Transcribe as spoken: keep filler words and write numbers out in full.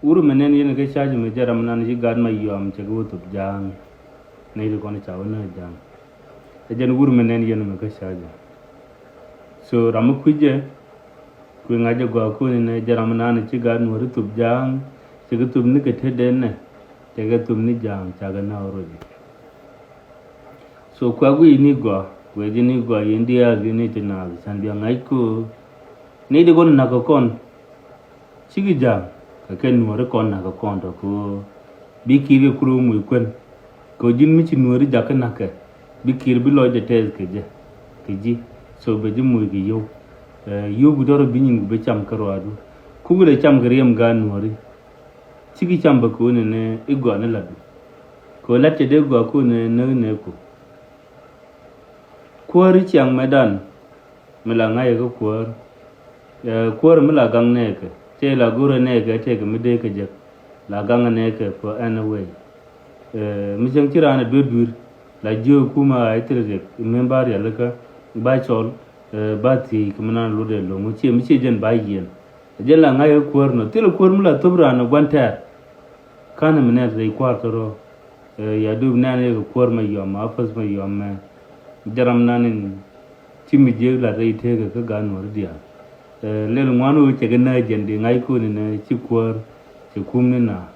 Wur mi nɛn yɛn kä ca̱a̱c mi jɛ ram nan ci gat ma yɔam cɛ kɛ wä thop ja̱a̱ŋ. Nɛy ti kɔn ca wä nä ja̱a̱ŋ. Ɛ jɛn wur mi nɛn yɛn mi kä ca̱a̱c. So ram mi kui̱ jɛ kui̱ ŋa̱c jɛ gɔaa koni nɛ jɛ ram nan ci gat nuɔ̱ri thop ja̱a̱ŋ. Cɛ kɛ thop ni kɛ tetdɛ nɛ cɛ kɛ thop ni ja̱a̱ŋ ca kɛ na wä rɔ jɛ. So kuɛ guic ni gɔaa kuɛ ji̱ ni gɔaa yɛn diaal yɛn ni ti naath can bia ŋa̱c ko. Ni di kɔn nak kɛ kɔn. Cikɛ ja̱a̱ŋ kɛ kɛ nuɔ̱ɔ̱ri kɔn nak kɛ kɔn tɔ kɛ ɣöö bi kiir kɛ kur ɣöö muc kuän. Kɛ ɣöö ji̱n mi ci nuɔ̱ɔ̱ri jakä nak kɛ bi kiir bi lɔcdɛ tɛth kɛ jɛ kɛ ji̱. So bɛ ji̱ muc kɛ yio̱w. Yio̱w bi dɔ̱r bi nyin kɛ bi cam kä ruaadu. Kukɛ lɛ cam kɛ riɛm gaat nuɔ̱ɔ̱ri. Cikɛ cam bä ko̱n ɛn i̱ gɔaa ni latdu. Kɛ ɣöö lat cɛ dee gɔaa ko̱n ɛn näk nɛɛku. Kuäär i̱ ciaŋ mɛtdan mi la ŋa̱cä kä kuäär. Kuäär mi la gaŋ nɛɛkɛ tëë la go̱rä nɛɛkɛ tëëkɛ mi dee kä jek. La gaŋ nɛɛkɛ pä ɛn ɛ wee. Mi cäŋ ci raan ɛ duer dui̱r la jiök kumä a i̱ thil riɛk mi ba rialikä ba cɔl ba thiec kɛ mi nan lotdɛ lo̱ŋ ciɛ mi ciɛ jɛn ba yiɛn. Jɛn la ŋa̱c ɛ kuäär nɔ thilɛ kuäär mi la thop raan ɛ gua̱n tɛɛr. Ka̱n ɛ mi nɛn rɛy kua̱r tɔrɔ. Ya dup nɛn yɛ kɛ kuäär ma yɔm a päth ma yɔm mɛ. Jɛ ram nan in ci mi jiek la rɛy tëëkɛ kä gaat nuɔ̱ri diaal. Lɛl ŋuan ɣöö cɛ kɛ nääc jɛn di ŋa̱c koni nɛ ci kuäär cɛ kum ni na.